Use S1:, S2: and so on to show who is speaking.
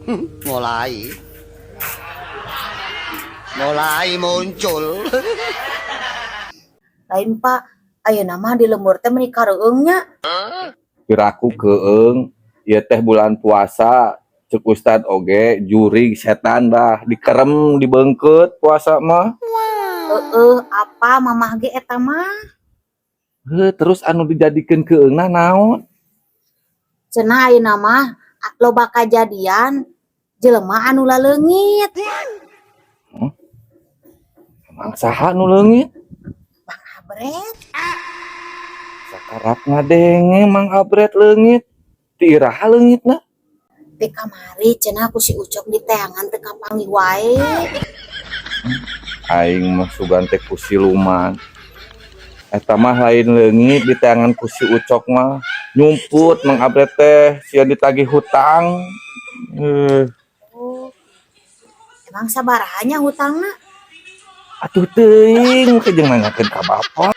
S1: Mulai. Mulai muncul.
S2: Lain, Pak, ayeuna mah di lembur teh meuni kareueung nya.
S3: Piraku keueung, ieu teh bulan puasa, cek ustad oge jurig setan dah dikerem dibeungkeut puasa mah.
S2: Heeh, apa mamah ge eta mah.
S3: Heuh, terus anu dijadikeun keueungna naon?
S2: Cenah ayeuna mah loba kajadian jelema anu laleungit.
S3: Emang saha nu leungit?
S2: Bang Abret.
S3: Sakarap ngadenge Mang Abret leungit. Ti iraha leungitna?
S2: Ti kamari cenah ku si Ucok diteangan teu kapanggih wae.
S3: Aing mah sugan teh ku siluman. Eta mah lain leungit diteangan ku si Ucok mah. Nyumput Mang Abret teh sia ditagih hutang. Eh,
S2: Oh. Emang sabaraha nya hutangna?
S3: Atuh teuing ke jeung nanyakeun ka bapak.